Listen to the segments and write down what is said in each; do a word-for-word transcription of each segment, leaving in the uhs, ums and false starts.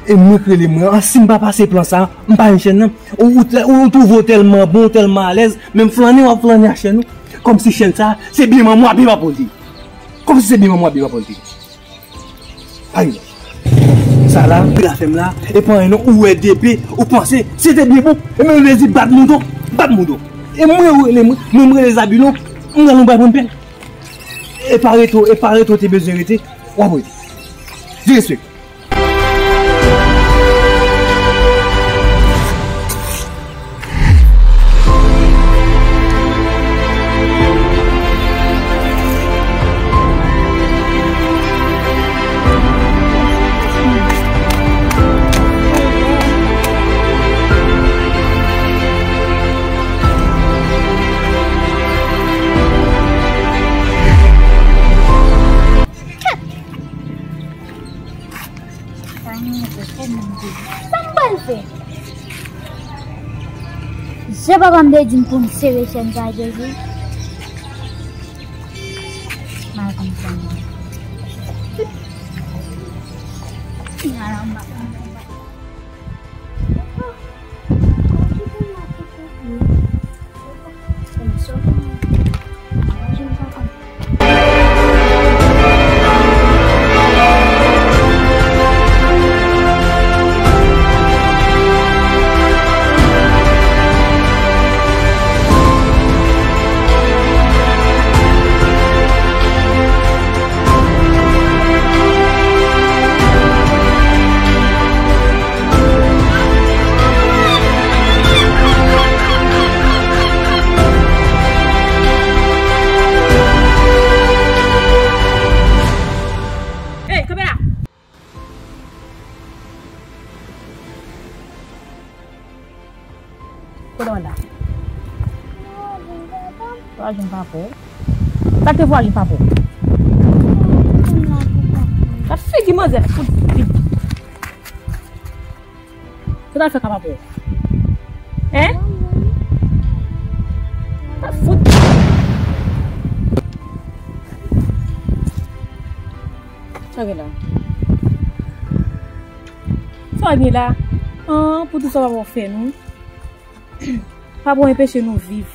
E mwen k rele mwen an, si m pa pase plan sa, m pa jwenn chèn nan. Ou, ou, ou, ou twouve w tèlman bon, ou tèlman alèz, menm flannen w ap flannen ak chèn ou. Kòmsi chèn sa, se byen manman w ap byen papa w li ye. Kòmsi se byen manman w ap byen papa w li ye. Pa egzanp, sa la, ou la fè m la, e pa anyen non, ou wè depi, ou panse, se te byen bon. E menm lè di bat mouton, bat mouton. E mwen, ou rele mwen, mwen, mwen rele Zabilon, m rele yon bay bon pè. E pa rete, e pa rete, ou te bezwen rete, w ap rete. Di respè. Sa m pral fè? Jan papa m te di m pou m sere chèn sa, Jezi. M a konn sa mwen. Hey, kanpe la! Kote w la? Fò w al jwenn papa w. Sa k te fè w al jwenn papa w? Gad figi manzè fout vit. Sa w al fè ka papa w? Hein? Sa fout. Sa gen la? Sa gen la? An, pou tout sa papa w fè nou. Papa w anpeche nou viv.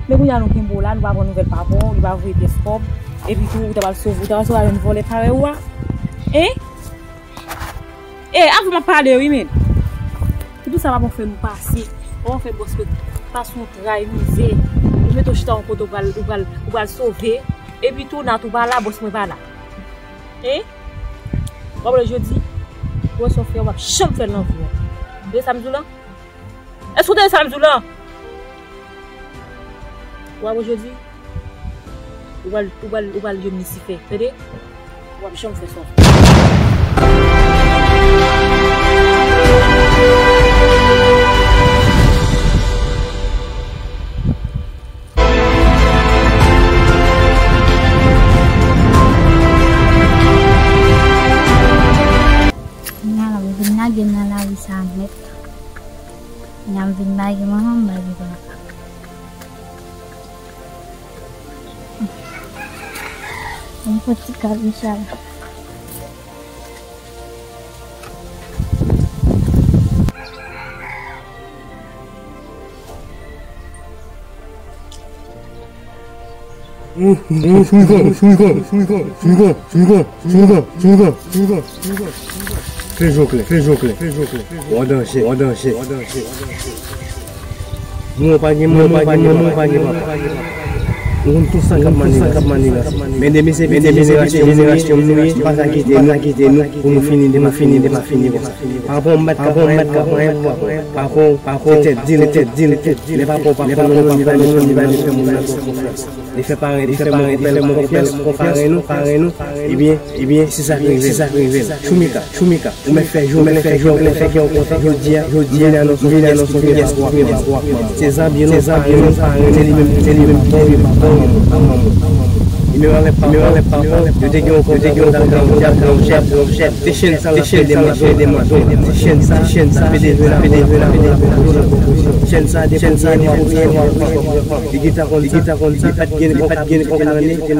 Men kounye a nou kenbe w la, nou pa pran nouvèl papa w, li pa voye pyès kòb. Epi tou, ou ta pral sove, ou ta pral sove avèk vòlè parèy ou a. Hein? E, avan m ap pale wi, men. Pou tout sa papa w fè nou pase. Papa w fè bòs mwen pase yon tray mizè. Ou mete w chita yon kote ou pral, ou pral, ou pral sove. Epi tou, Nat ou pa la, bòs mwen pa la. Hein? W ap wè jodi, ou wè sa w fè, w p ap janm fè l nan vi w. Tande sa m di w la? Èske w tande sa m di w la? W ap wè jodi, ou pral, ou pral, ou pral jwenn Lisifè, tande? W ap janm fè sa w fè. Kounye a la, m vin lage m nan lari sa a nèt. Kounye a m vin lage manman m, m lage papa. M fè ti kal Richard. Fè je w klè, fè je w klè, fè je w klè. Ou an danje, ou an danje, ou an danje. Mwen pa gen manman, pa gen manman, pa gen papa. Nou konn tout sa k ap maniganse. Men depi se pitit jenerasyon nou ye, jenerasyon nou ye, pa ka kite nou, pa ka kite nou pou nou fini, pou nou fini, pou nou fini konsa. Papa w mèt ka fè anyen pou papa w. Papa w, papa w, se tèt di l, tèt di l, tèt di l. Men papa w pa fè moun nan, li pa fè moun nan konfyans. Li fè parenn, li fè parenn, li fè moun konfyans, parenn nou, parenn nou. Ebyen, ebyen, se sa k rive l, se sa k rive l. Choumika, Choumika, ou mèt fè je w klè, fè je w klè, fè kè w kontan. Jodi a, jodi a, m vin anonse w kiyès ki pi pyès pou w ak manman. Se Zabilon, se Zabilon, parenn nou, se li menm, se li menm ki pi papa manman w. Nimewo anlè pa, nimewo anlè pa, yo te gen yon, yo te gen yon kontak, yon chèf, yon chèf. Se chèn sa, se chèn sa, se chèn sa, se chèn sa, chèn sa, chèn sa, li gentan konn, li gentan konn sa, pa t gen, pa t gen, pa t gen,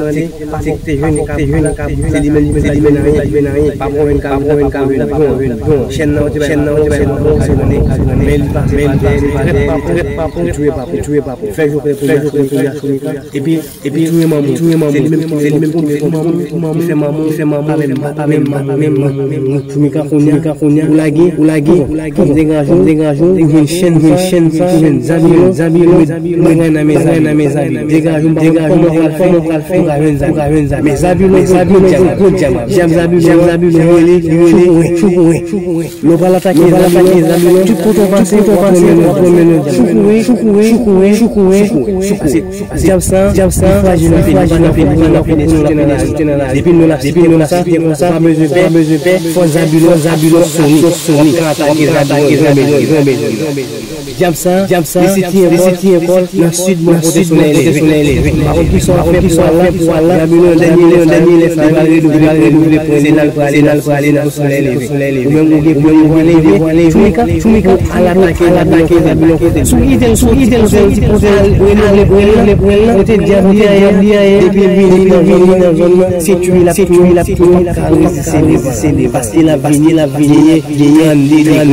se te jwenn kab, se li menm, se li menm, se li menm, pa pran menm kab, pa pran menm kab. Chèn nan, yo te bay, chèn nan, yo te bay, bon, se konnen, men li pase, men li pase, li trèt pa bon, li trèt pa bon, li touye pa bon, li touye pa bon. Fè yo konnen pou Yasou, pou Yasou. Epi, epi, li touye manman, li touye manman, se li menm ki, se li menm ki mete manman, li fè manman, li fè manman, pa menm, pa menm, pa menm manman. Chimika kounye a, kounye a, ou lage, ou lage, ou lage, degaje w, degaje w, ou jwenn chèn, jwenn chèn sa, ou jwenn Zabilo, Zabilo, bagay nan men Zabilo, degaje w, degaje w, kòman w pral fè, kòman w pral fè, ou ka jwenn Zabilo, ou ka jwenn Zabilo. Men Zabilo, men Zabilo, gwo dyab, dyab Zabilo, dyab Zabilo, li rele, li rele, Tchoukoure, Tchoukoure, Tchoukoure. Lè w pral atake Zabilo, tout kote w pase, w ap renmen yon dyab. Tchoukoure, Tchoukoure, Tchoukoure, Tchoukoure. Dyab sa, dyab sa, li frajil anpil, li frajil anpil, li pa nan pwòp moun l ap rezoute nan lari. Depi nou la, depi nou la, se te konsa, pa bezwen pè, pa bezwen pè, fò Zabilo, Zabilo soni, soni. W ap ka atake Zabilo, jan w bezwen, jan w bezwen. Dyab sa, dyab sa, li soti ankò, li soti ankò nan sid bò kote solèy leve. Pa konn kisa w ap fè pou w al la, pou w al la. Zabilo, dènye lè, dènye lè sa, li pral redouvle, pral redouvle pwen li, se la l prale, la l prale nan solèy leve. Ou menm ou gen pwen, ou gen pwen leve. Tchoukoure, Tchoukoure, al atake, al atake Zabilo kote. Si w kite l soti, kite l soti, kite l al redouvle pwen li, kote dyab li a ye, depi l vini nan zòn nan, se touye l ap touye, l ap touye, l ap touye, l ap touye, l ap touye. Paske l ap vini, l ap vini, genyen de degre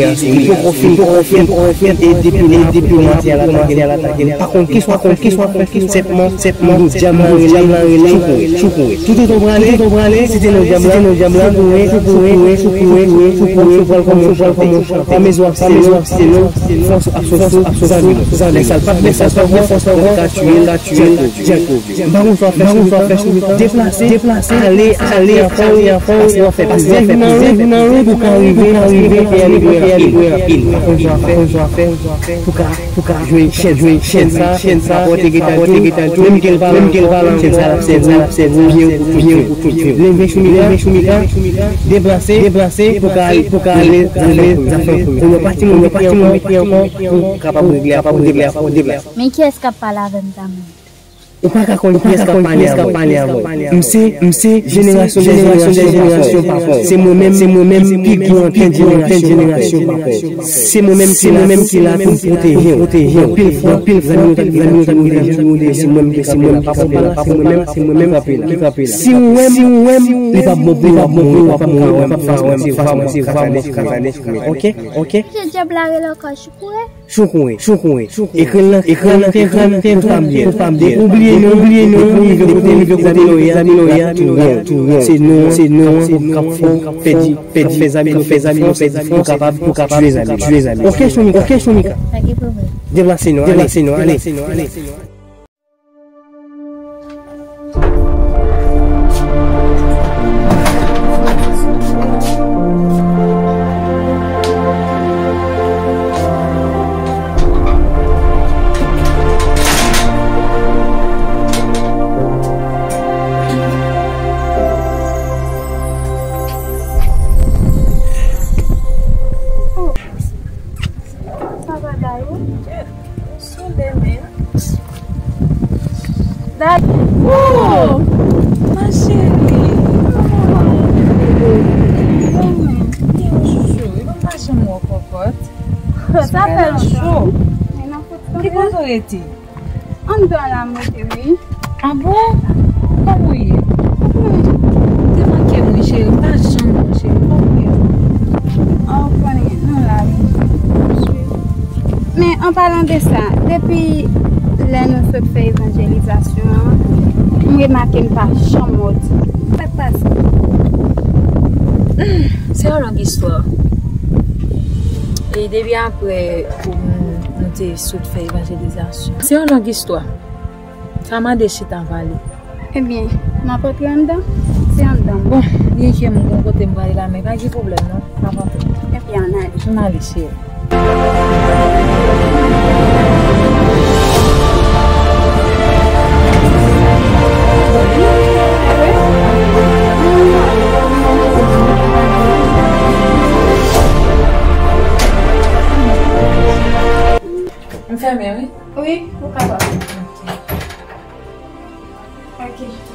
a, li poko fin, poko fin, poko fin, e depi, e depi maten a l atake, l atake, l pa konn kisa w ap fè, kisa w ap fè, sèpman, sèpman, dyab la rele, dyab la rele, Tchoukoure, Tchoukoure. Toutotan w prale, toutotan w prale, site non dyab la, site non dyab la, Tchoukoure, Tchoukoure, Tchoukoure, Tchoukoure, Tchoukoure, ou pral kòman, ou pral kòman, pa mezon ap site non, fòs ap soti sou Zabilo. Lè sa l pa t, lè sa l pa t gen fòs ankò, ou ka tiye l, ou ka tiye l, dirèk. M pa konn sa w ap fè, Chimika. Deplase, deplase, ale, ale, ale ankò, paske w ap fè plizyè jou nan wout pou w ka rive, pou w ka rive, paske kote a li lwen anpil. M pa konn sa w ap fè, m pa konn sa w ap fè pou w ka, pou w ka jwenn chèn, jwenn chèn sa, chèn sa, pa pòte gentan tou, menm ke l pa la, menm ke l pa la, chèn sa l ap sèvi, l ap sèvi w byen, byen, byen. Leve Chimika, leve Chimika, deplase, deplase, pou w ka, pou w ka ale, ale, zafè w. Kounye a pati moun mete ankò, pou w kapab regle, kapab regle, kapab deplase. Men kiyès k ap pale avè m, Tammy? Ou pa ka konn kiyès k ap pale avè w. M se, m se jenerasyon dè jenerasyon pa fò. Se mwen menm, se mwen menm ki pi gran tèt jenerasyon pa fò. Se mwen menm, se mwen menm ki la pou m pwoteje w. Anpil fwa, anpil fwa, zanmi nou t ap, zanmi nou t ap vin di w, se mwen menm ki kanpe la. Pa fò pa la, se mwen menm, se mwen menm ki kanpe la. Si w wè m, si w wè m, li p ap bon pou w, w ap mouri, w ap mouri, w ap mouri, se vwa mwen, se vwa mwen, se vwa mwen. Oke, oke. Ki dyab la rele ankò, Tchoukoure? Tchoukoure, Tchoukoure, Tchoukoure. Ekri l nan, ekri l nan, ekri l nan, ekri l nan, pou pa m byen, pou pa m byen. Ou bliye non, ou bliye non, depi w rive kote, rive kote Zabilo ye a, tou won, tou won. Se non, se non, k ap fè w pèdi, pèdi, fè Zabilo, fè Zabilo pèdi fòs, pou kapab, pou kapab tiye Zabilo, tiye Zabilo. Oke, Chimika, oke, Chimika. Pa gen pwoblèm. Deplase non, ale, deplase non, ale. Sa va, Dayou? Sou demen. Dayou. Oh! Ma chérie, kòman w ye? Bon, men, byen, chouchou. Mwen pa janm wè w kòkòt. Sa fè l cho. Ki kote w rete? Anndan la m rete wi. Ah bon? Kòman w ye? Mwen te manke m wi cheri, m pa janm wè w cheri, kòman w ye? Ah, ou konnen, nou la wi. Men, an palan de sa, depi lè nou sot fè evanjelizasyon an, m remake m pa janm wè w. Sa k pase? Se yon long istwa. E depi apre pou nou, nou te sot fè evanjelizasyon. Se yon long istwa. Sa mande chita pale. Ebyen, m ap antre anndan. Se anndan m. Bon, byenke m gon kote m prale la, men pa gen pwoblèm non. M ap antre. Ebyen, ann ale. Ann ale, cheri. M fèmen, wi. Wi, ou kapab. Ok. Ok.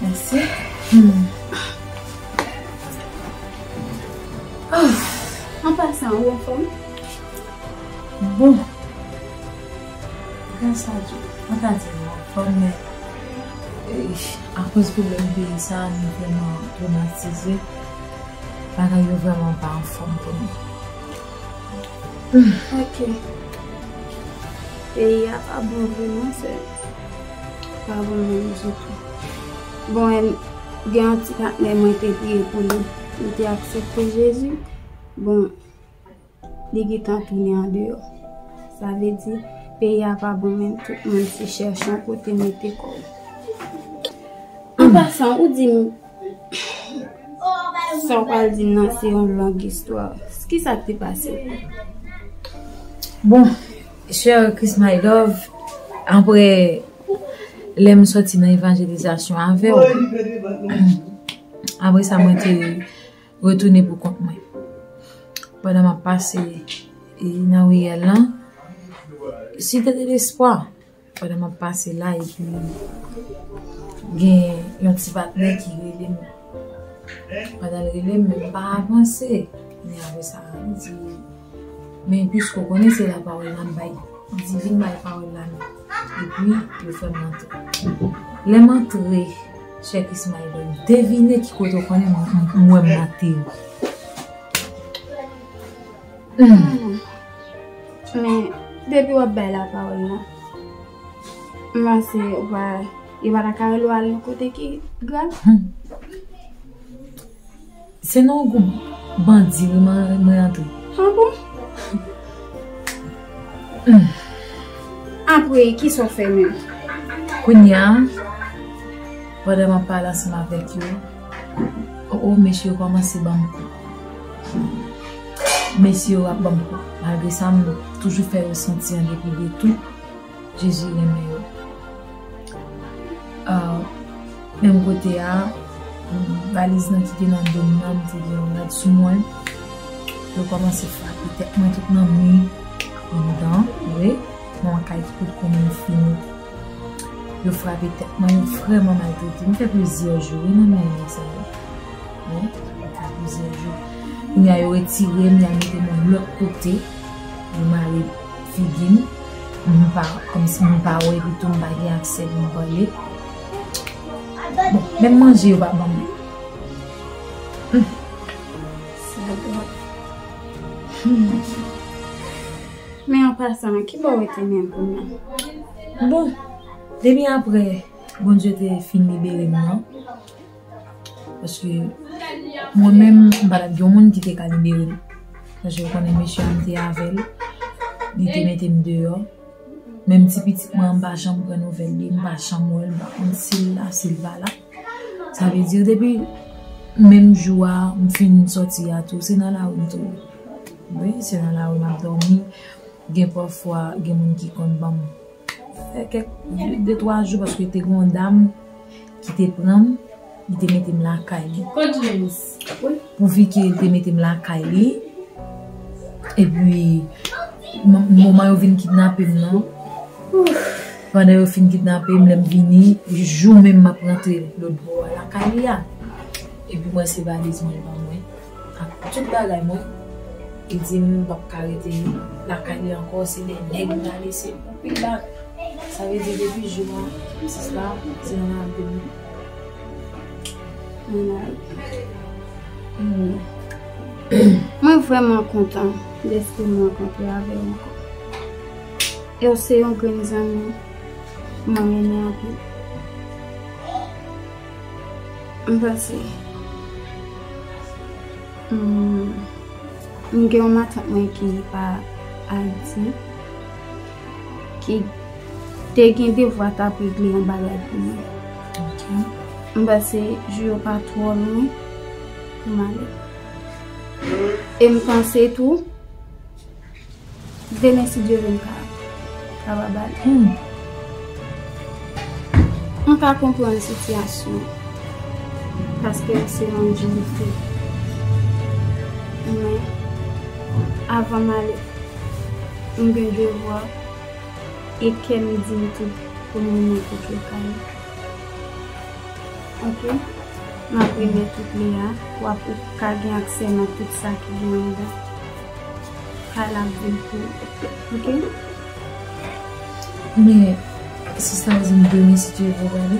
Mèsi. Hmm. An pasan, ou anfòm? Bon. Gras a Dye, mwen ka di mwen anfòm, men, eh, akoz pwoblèm peyi sa, nou vrèman twomatize. Bagay yo vrèman pa anfòm pou nou. Ok. Peyi a pa bon vre non, sè. Pa bon menm ditou. Bon, em, gen yon ti patnè mwen te priye pou li. Li te aksepte Jezi. Bon, li gentan tounen andeyò. Sa vle di, peyi a pa bon menm, tout moun se chèche yon kote mete kò w. An pasan, ou di m, sa w pral di m nan se yon long istwa. Kisa k te pase w? Bon, chè Chris My Love, apre lè m sòti nan evanjelizasyon avè w, apre sa, mwen te retounen pou kont mwen. Pandan m ap pase, e, nan riyèl lan, Cité de l'Espoir, pandan m ap pase la, epi gen yon ti patnè ki rele m. Pandan l rele m, men m pa avanse. Men apre sa, li di, "Men piske w konnen se lapawòl la m bay." Li di, "Vin bay pawòl la non." Epi, yo fè m rantre. Lè m antre, chè Chris My Love, devine ki kote w konnen m, m, m wè m nan teren. Hmm. Men, depi w ap bay lapawòl la, m panse ou pa, yo pa ta ka rele w al yon kote ki grav. Hmm. Se nan yon gwoup bandi wi mwen, mwen antre. Ah bon? Hmm. Apre, kisa w fè menm? Kounye a, pandan m ap pale ansanm avèk yo, o, o, mesye yo kòmanse ban m kou. Mesye yo ap ban m kou. Malgre sa, m toujou fè yo santi an depri de tout, Jezi renmen yo. Ah, menm kote a, valiz lan ki te nan do m nan, m te gen yon rad sou mwen. Yo kòmanse frape tèt mwen tout nan mi anndan, wi. Nan kay tout kòman yo fini. Yo frape tèt mwen, yo vrèman maltrete m. M fè plizyè jou, wi, nan men nèg sa yo. Wi, m fè plizyè jou. Kounye a, yo retire m, y al mete m yon lòt kote. Yo mare figi m. M pa, kòmsi m pa wè, epi tou m pa gen aksè pou m pale. Bon, menm manje yo pa ban m. Hmm. Sa dwòl. Hmm. Men an pasan, ki bò w rete menm kounye a? Bon, depi apre Bondye te fin libere m nan, paske mwen menm, m pa t ap gen yon moun ki te ka libere m. Paske w konnen mesye a m te avè l, li te mete m deyò. Menm ti pitit mwen an, m pa janm pran nouvèl li, m pa janm wè l, m pa konn si l la, si l pa la. Sa vle di, depi menm jou a m fin sòti a tou, se nan lari m tou ye. Wi, se nan lari m ap dòmi. Gen pafwa, gen moun ki konn ban m fè kèk de, de twa jou, paske te gen yon dam ki te pran m, li te mete m lakay li. Kot James? Wi. Pouvi ke li te mete m lakay li, epi, m-, moman yo vin kidnape m nan, pandan yo fin kidnape m, lè m vini, jou menm m ap rantre lòt bò a lakay li a. Epi mwen se valiz mwen l ban mwen, ak tout bagay mwen. Li di m m p ap ka rete lakay li ankò, se de nèg m ta lese pou pil bak. Sa vle di depi jou a, sista, se nan lavi m. Mwen vrèman kontan dèske m rankontre avè w ankò. E w se yon grenn zanmi mwen renmen anpil. M panse, hmm, m gen yon matant mwen ki pa Ayiti, ki te gen devwa t ap regle yon bagay pou mwen. Ok. M panse jou yo pa twò lwen pou m ale. E m panse tou, demen, si Dye vle, m ka, ka pa ba li. Hmm. M ka konprann sitiyasyon, paske se yon djoulte. Men, avan m ale, m gen devwa, e kè m di m tou pou m renmen tout lokal. Ok? M ap remèt ou kle a, w ap ou ka gen aksè nan tout sa ki gen anndan. Kay la ap vin pou ou. Ok? Men, sista Rosine, demen, si Dye vle, w prale?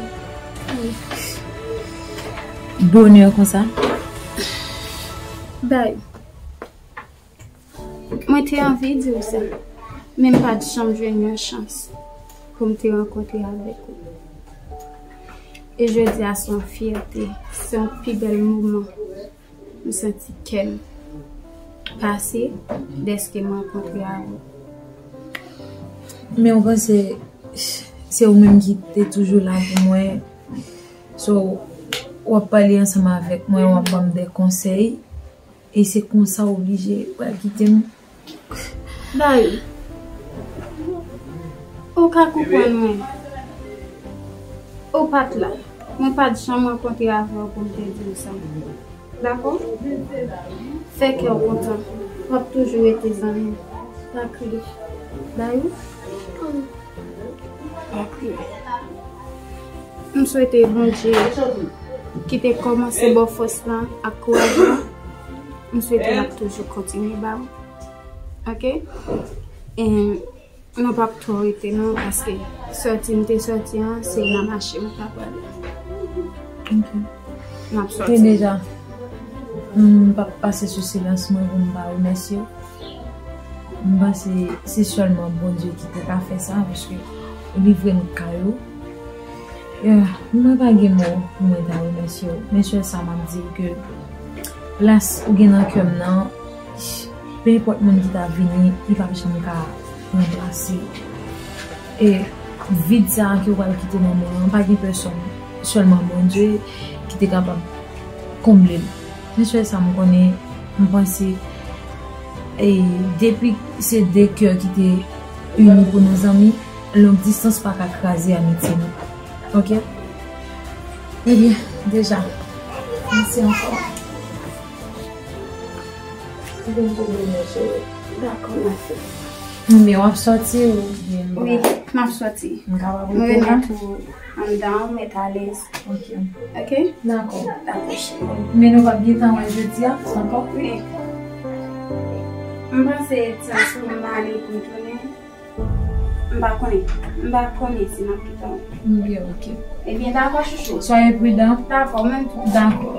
Wi. Bonè konsa? Bay. Mwen te anvi di w sa, men m pa t janm jwenn yon chans pou m te rankontre avèk ou. E jodi a se yon fyète, se yon pi bèl moman. M santi kè m pase dèske m rankontre avè w. Men w panse se ou menm ki te toujou la pou mwen. So, w ap pale ansanm avèk mwen, w ap ban m de konsèy. E se konsa w oblije pral kite m. Dayou, ou ka konprann mwen. Ou pa t la. Mwen pa t janm rankontre avè w pou m te di w sa. Dakò? Fè kè w kontan. W ap toujou rete zanmi m. Pa kriye. Dayou? Pa kriye. M swete Bondye ki te kòmanse ba w fòs lan ak kouraj lan, m swete l ap toujou kontinye ba w. Ok? E nou p ap twò rete non, paske sòti m te sòti an, se nan mache m ta prale. Ok. M ap sòti. Men deja, m p ap pase sou silans mwen pou m pa remèsye w. M panse se sèlman Bondye ki te ka fè sa, paske ou livre m kay ou. Eh, mwen pa gen mo pou mwen ta remèsye w, men sèl sa m ap di w ke plas ou gen nan kè m nan, pe enpòt moun ki ta vini, li p ap janm ka ranplase. E vid sa a ke w pral kite nan mwen an, pa gen pèsonn, sèlman Bondye ki te kapab konble l. Men sèl sa m konnen, m panse, e, depi se de kè ki te ini pou nou zanmi, long distans pa ka kraze amitye nou. Ok? Ebyen, deja, mèsi ankò. Ou konn pwoblèm nan, cheri. Dakò, ma fille. Men w ap sòti oubyen? Wi, m ap sòti. M kapab rete la? Mwen remèt ou anndan, ou mèt alèz. Ok. Ok? Dakò. Dakò, cheri. Men nou p ap gentan wè jodi a ankò? Wi. M panse ti jan pou m ale pou m tounen. M pa konnen. M pa konnen si m ap toutan. Byen, ok. Ebyen, dakò, chouchou. Soyez prudent. Dakò, mwen tou. Dakò.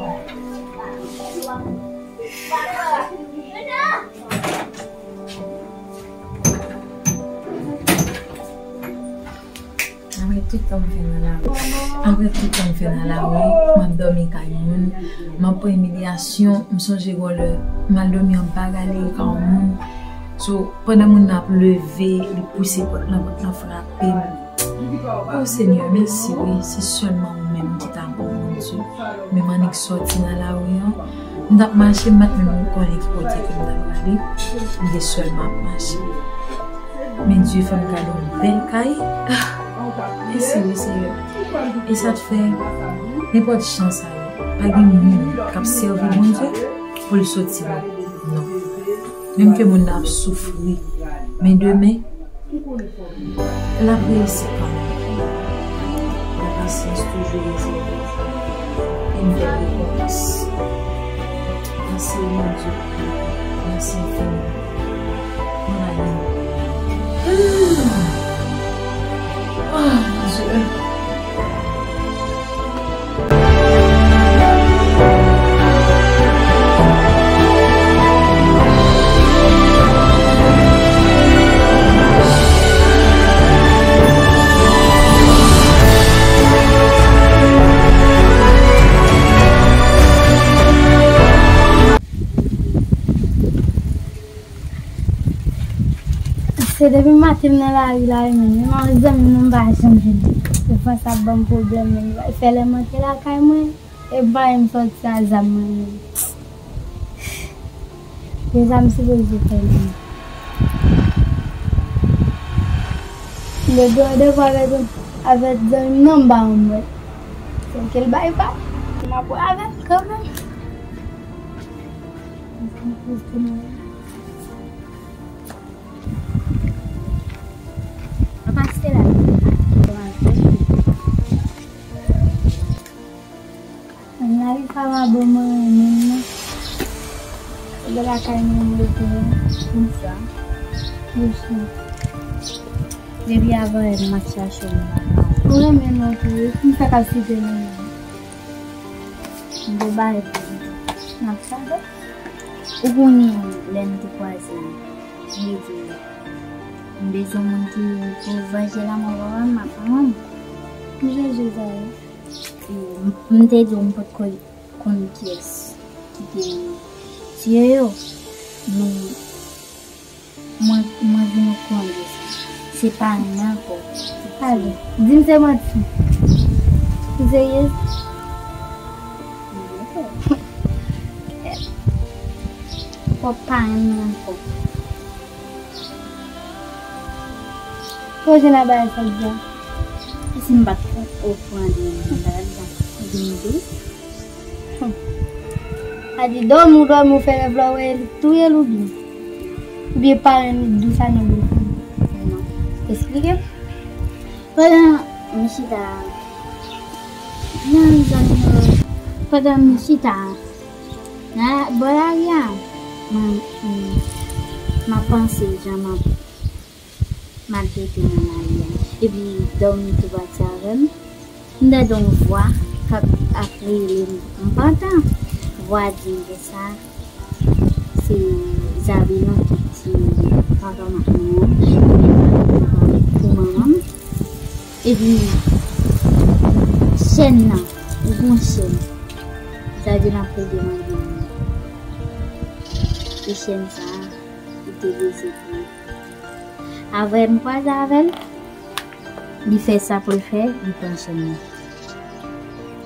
Apre tout tan m fè nan lari, apre tout tan m fè nan lari, m ap dòmi kay moun, m ap pran imilyasyon, m sonje gon lè m al dòmi anba galè kay yon moun. So, pandan moun nan ap leve, li pouse pòt lan, pòt lan frape m. O Senyè, mèsi wi, se sèlman ou menm ki ta bon, Bondye. Men m annik sòti nan lari an, m t ap mache, m pa t menm konnen ki kote ke m t ap prale, m te sèlman ap mache. Men Dye fè m gade yon bèl kay. Ah, mèsi wi, Senyè. E sa t fè, nenpòt jan sa ye, pa gen moun k ap sèvi Bondye pou l soti non. Non. Menm ke moun nan ap soufri, men demen, l ap reyisi kanmenm. Lapasyans toujou rezève yon bèl rekonpans. Mèsi, Bondye. Mèsi enfiniman. Mwen pa gen mo. Ah, Bondye. Se depi maten m nan lari la wi, men menm yon zanmi non m pa janm jwenn li. Soufrans ap ban m pwoblèm, men li fè lè m antre lakay mwen, e bay m sòti a zam mwen menm. Gen sa m sipoze fè menm. M te gen randevou avèk, avèk zanmi m nan, m pa wè m wè l. Fòk l bay pa. M ap wè avè l kanmenm. Pase la. Ay, sa va bon, mwen renmen l, non. Gade lakay mwen, mwen rete a. Konsa. Konsa. Depi avan yè m ap chache w, m pa ka wè w. Mwen renmen l anpil, wi. M fèk ap site non an. M te bay pou ou. N ap chante. Ou konnen lè n te kwaze, m te di w, m bezwen moun ki pou vanje lanmò papa m ak manman m. M sonje sa, wi. E m, m te di w m potko konn kiyès ki te tiye yo. Men mwen, mwen vin au courant de sa. Se pa mwen ankò. Pale. Di m se manti. Ou serye? Fò pa renmen ankò. Fò jen a bagay sa deja. E si m pa t o courant de bagay sa? Vin de. Hmm. A di dòmi, ou dòmi, ou fè rèv la, ou wè li touye l oubyen? Oubyen paran li di w sa nan bouch li? Non. Esplike m. Pandan m chita nan zòn yo, pandan m chita nan bò lari a, m, m, m ap panse jan m ap maltrete nan lari a. Epi dòmi tou pati avè m. M tande yon vwa k ap, ap rele m. M pantan. Vwa di m konsa, se Zabilon ki tiye papa m ak manman m, epi pou manman m. Epi chèn nan, ou gon chèn. Zabilon ap plede mande m. E chèn sa a, li te leze pou mwen. Avè m kwaze avè l, li fè sa pou l fè, li pran chèn nan.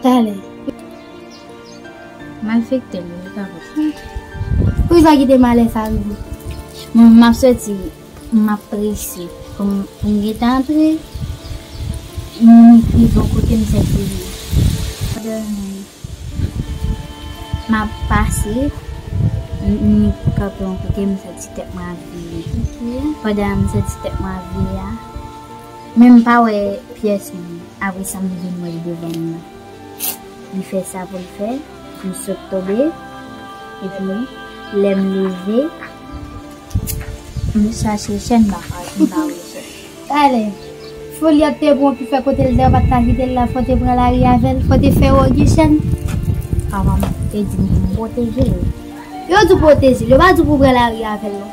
Talè. Malfektè, men li pa vòt. Poukisa w kite malè sa rive? Mwen, m ap soti, m ap prese pou m, pou m gentan antre. M rive yon kote, m soti. Pandan m ap pase, m, m kanpe yon kote, m santi tèt mwen ap vire. Ok. Pandan m santi tèt mwen ap vire a, men m pa wè pyès moun. Apre sa, m vin wè l devan m nan. Li fè sa pou l fè, m sot tonbe, epi lè m leve, m chache chèn, m pa, m pa wè chèn. Talè, foli ap te bon ki fè kote l te pa t ka kite l la, fò te pran lari avè l, fò te fè wè w gen chèn. Papa m te di m pou m pwoteje l. Yo di w pwoteje l, yo pa di w pou w pran lari avè l non.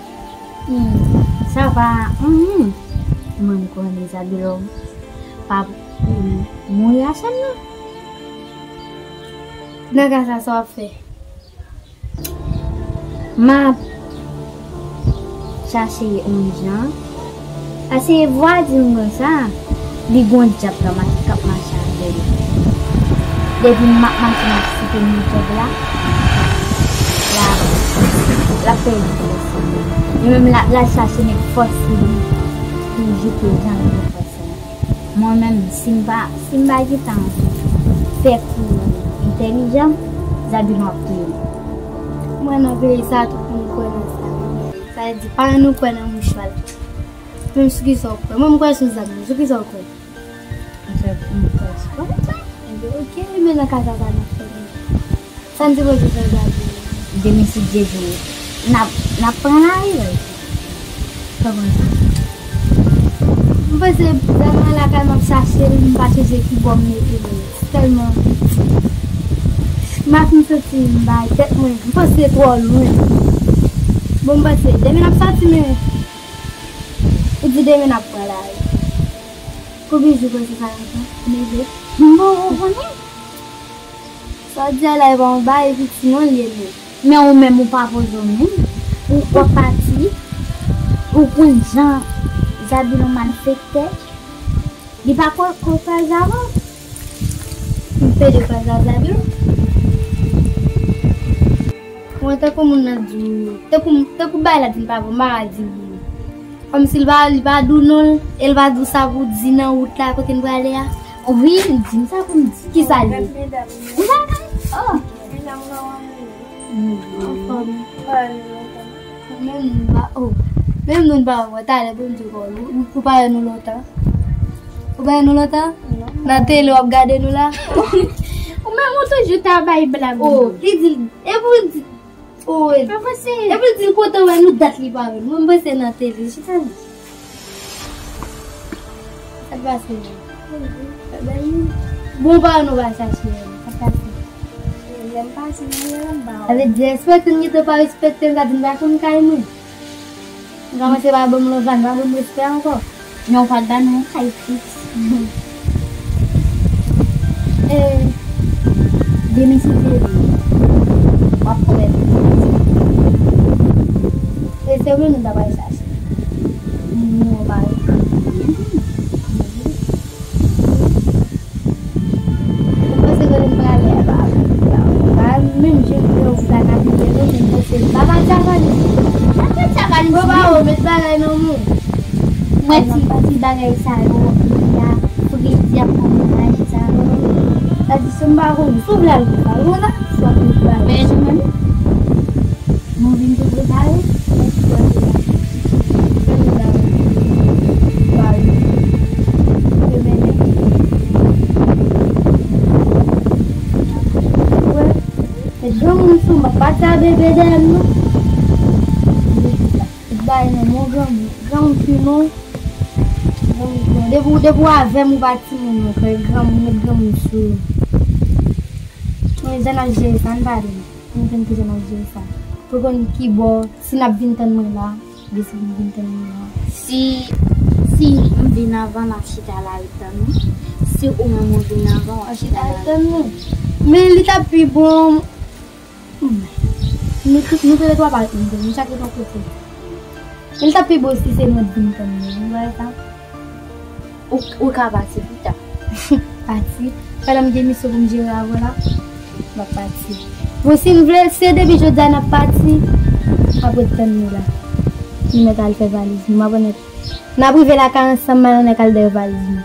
Hmm, sa pa, hmm, mwen m konnen Zabilon pa, hmm, mouri a chèn nan. Nan ka sa, sa w ap fè? M ap chache yon jan. Paske vwa di m konsa, li gon dyab k ap mache, k ap mache avè l. Depi m ap mache, m ap site non dyab la, l ap, l ap pèdi fòs li. Li menm l ap, l ap chache met fòs sou li pou jouk li janm gen fòs. Mwen menm, si m pa, si m pa gentan fè kou entèlijan, Zabilon ap touye m. Mwen nan peyi sa, tout moun kwè nan sa. Sa vle di, paran nou kwè nan mouchwa. Menm sou kisa w kwè? Mwen, m kwè sou zam, men sou kisa w kwè? M kwè, m kwè sou kòmantè. Ebyen, oke, men nan ka sa, sa n ap fè menm. Sa n sipoze fè jodi? Demen si Dye vle, n ap, n ap pran lari, wi. Kòman sa? M panse, zam nan lakay m ap chache l, m pa chonje ki bò m mete l. Tèlman m ap fin santi m bay tèt mwen, m panse twò lwen. Bon, m panse, demen n ap sòti, men ou di demen n ap pran lari. Konbyen jou w panse sa ap pran? Neve? M poko konnen. Sa w di a la, e pa yon bagay piti non l ye, non. Men ou menm, ou pa poze w menm. Ou, w ap pati. Ou konn jan Zabilon malfektè. Li pa ko, ko kraze avan. M pede kraze a Zabilon. Mwen, tankou moun nan di w, tankou, tankou bagay la di l pa bon, m pa ka di l. Kòmsi li pa, li pa di w non, e li pa di w sa pou di nan wout la kote n prale a? Wi, li di m sa pou m di. Kisa l ye? Ou pa ka, oh. Anfòm. Menm nou pa, oh. Menm nou pa wè talè pou m di w, ou, ou pa wè nou lontan. Ou pa wè nou lontan? Nan tele w ap gade nou la? Ou menm ou toujou ta bay blag. Oh, li di, e pou l di, oh, e pou l di l kontan wè nou dat li pa wè nou. Mwen m panse nan tele, chita nou. Sa k pase menm? Bon, pa nou va chache menm. Sa k pase? Lè m pase nan lè m ba ou. Sa vle di, respekte m, gentan pa respekte m, sa di m pa konn kay mwen. M kòmanse pa ban m love la, m pa ban m respè ankò. Men w pa t ba nou yon kay fiks. Eh, demisyon se li. W ap pwomèt li. E se ou menm nou ta pral chache. Nou pa Mwen panse kote m prale a pa, pa menm jan ke ou ta ka viv non, men m panse m pa ka travay. Sa fè travay. Bon, ba ou met bagay nan men. Mwen ti, ti bagay sa yo, ya, fredi ap nan menaj sa. Sa di si m pa konn, si w vle al travay, ou la, si w ap met bagay. Men nou menm. Nou vin tou prepare. Granmoun sou m, pa pati a bebe dèyè m non. Tout bagay nan men granmoun. Granmoun pi non. Granmoun pi non. Depi, depi w avè m, ou pa timoun non, frè. Granmoun, met granmoun sou ou. Men jan n ap jere sa, ann pale. Mwen konn kijan m ap jere sa. Pou konn kibò, si n ap vin tann mwen la, oubyen si m vin tann mwen la. Si, si m vin anvan, n ap chita la ret tann ou. Si ou menm ou vin anvan, w ap chita la ret tann ou. Men li t ap pi bon. Nou, nou tou lè twa pa ret menm kote, nou chak ret yon kote. Men li t ap pi bon si se mwen k vin tann mwen, ou wè sa? Ou, ou ka pati pita. Pati. Pandan m gen misyon pou m jere avè w la, m ap pati. Bon, si n vle, se depi jodi a n ap pati, m ap ret tann nou la. Nou mèt al fè valiz nou. M ap annik. N ap rive lakay ansanm, m al annik al dèyè valiz nou.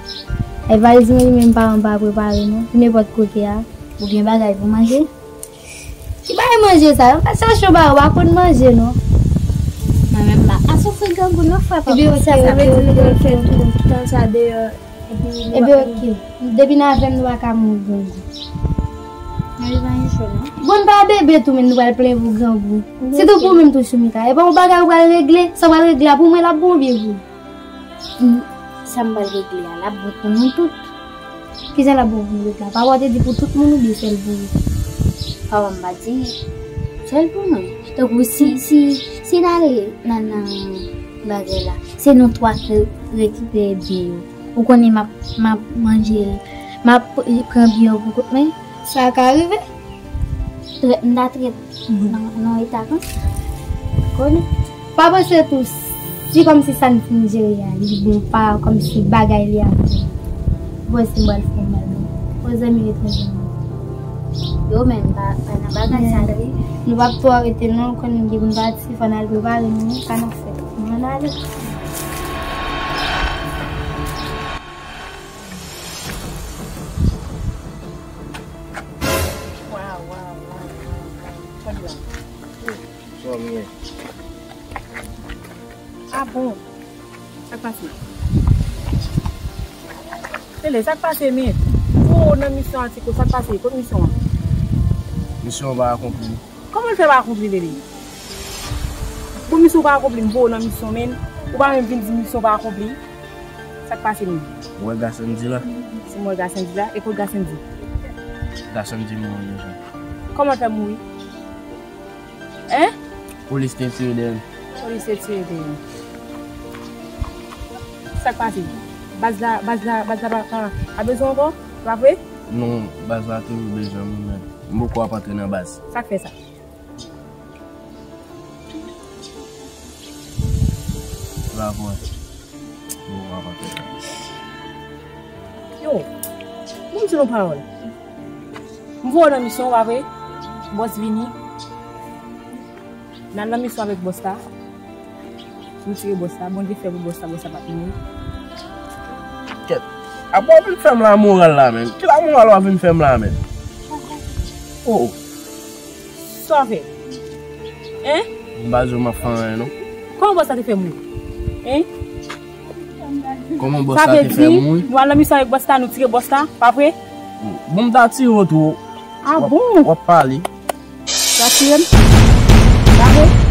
E valiz mwen li menm paran m pa prepare non. Pou nenpòt kote a. Ou gen bagay pou manje? Ki bagay manje sa? Yo pa chache w ba ou, pa konn manje non. Mwen menm pa. Asou fè grangou non frè pa. Ebyen, ok, sa vle di nou pral fè tout tan sa deyò. Epi nou Ebyen, ok. Depi n avè m, nou pa ka mouri grangou. Mwen pa gen cho non. Bon, n pa bebe tou, men nou pral plen pou grangou. Se tou pou menm tou Choumika. E pa yon bagay ou pral regle, sa w pral regle a pou mwen l ap bon byen pou ou. Mm, sa m pral regle a, l ap bon pou nou tout. Kijan l ap bon pou nou tout la? Papa w te di pou tout moun oubyen sèl pou ou? Papa m pa di sèl pou mwen. Tankou si, si, si n ale nan, nan bagay la, se nou twa ki rekipere byen yo. Ou konnen m ap, m ap manje l, m ap pran byen yo pou kont mwen. Sa ka rive. Trèt, m ta trèt nan, nan eta konsa. Konnen. Pa panse tou, si kòmsi sa n fin jere a, li bon pa kòmsi bagay li a bon. Bon, si m pral fè mal, non. Bon, zanmi, ret nan zanmi. Yo, men, pa, pa nan bagay sa, tande. Nou p ap twò rete, non, konnen gen pou n pati, fò n al prepare nou, sa n ap fè. Nou ann ale. Waw, waw, waw, waw, waw. Kòd la. Kòman ye? Ah bon? Sa k pase? Lele, sa k pase, men? Ou nan misyon an, Tiko, sa k pase? Kot misyon an? Misyon an pa akonpli. Kòman l fè pa akonpli, Lele? Bon, misyon pa akonpli, m voye w nan misyon, men ou pa menm vin di misyon pa akonpli. Sa k pase menm? Ou wè Gasendy la? Si m wè Gasendy la, e kot Gasendy? Gasendy mouri deja. Kòman l fè mouri? Hein? Polis te tire dèyè l. Polis te tire dèyè l. Sa k pase? Baz la, baz la, baz la pa, pa, pa bezwen ankò? Pa vre? Non, baz la toujou bezwen mwen, men m poko ap antre nan baz. Sa k fè sa? Bravo. Bon, w ap antre. Yo, bon, m di nou pawòl. M voye w nan misyon, w pa vre? Bòs vini. N al nan misyon avèk bòs la. Nou tire bòs la. Bondye fè pou bòs la, bòs la pa t mouri. Kèt. Apa w vin fè m lamoral la, menm? Ki lamoral w ap vin fè m la, menm? Oh. Sa w fè? Hein? M pa di w m ap fè anyen, non. Kòman bòs la te fè mouri? Hein? Kòman bòs la te fè mouri? Sa vle di, nou al nan misyon avèk bòs la, nou tire bòs la, pa vre? Bon, m ta tire w tou. Ah bon? W ap pale. Sa tiye m. Gade.